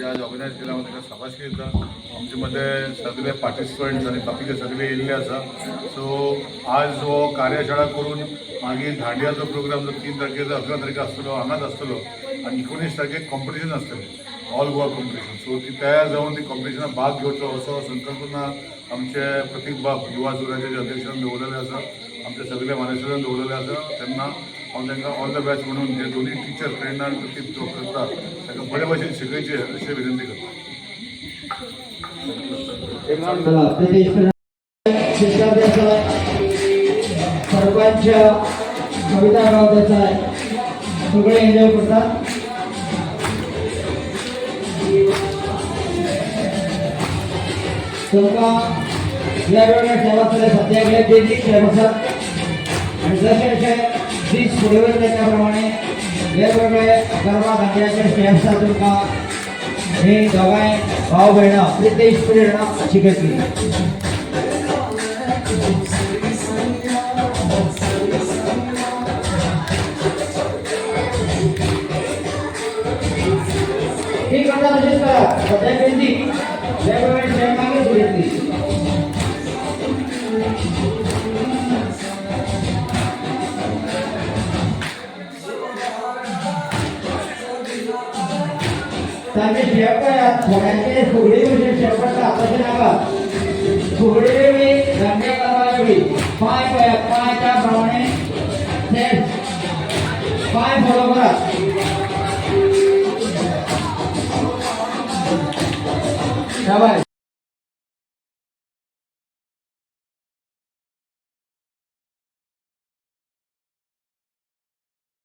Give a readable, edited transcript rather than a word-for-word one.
आज ऑर्गनायज केला हांव ताका शाबासकी दिता. आमचे मदें सगळे पार्टिसिपंट्स आनी बाकीचे सगळे येयल्ले आसा. सो आज हो कार्यशाळा करून मागीर दांडियाचो प्रोग्राम जो 3 तारखेर, 11 तारखेर आसतलो, हांगाच आसतलो आनी 19 तारखेक कॉम्पिटिशन आसतलें, ऑल गोवा कॉम्पिटिशन. सो ती तयार जावन ती कॉम्पिटिशनाक भाग घेवचो असो संकल्पना आमचे प्रतीक बाब युवा सुराचे जे अध्यक्षान दवरलेले आसा, आमचे सगळे मानेस्तान दवरलेले आसा. तेन्ना हांव तांकां ऑल the best म्हणून हे दोन्ही टिचर प्रेरणा आनी प्रतीक जो करता ताका बरे भशेन शिकयचे अशें विनंती करता. चला, प्रितेश शिष्टार देसाय, सरपंच कविता राव देसाय, सगळे एन्जॉय करतात. तुमकां वेगवेगळे स्टेप आसतले. सद्याक हे बेजीक स्टेप आसात आणि जशे जशे दीस फुडें वयतले त्या प्रमाणे वेगवेगळे गरबा दांडियाचे स्टेप्स आसात. तुमकां ही दोगांय भाव भयणां प्रितेश प्रेरणा शिकयतली. ही करता तशीच करा. सध्या बेसिक, वेगवेगळे स्टेप मागीर शिकयतली. तांचे स्टेप पळयात. थोड्यांचे फुगडी भशेन स्टेप पडटा, तशें नाका. फुगडी वेगळी, दांडिया गरबा वेगळी. पांय पळयात, पांय त्या प्रमाणे स्टेप पांय फॉलो करात. शाबाश.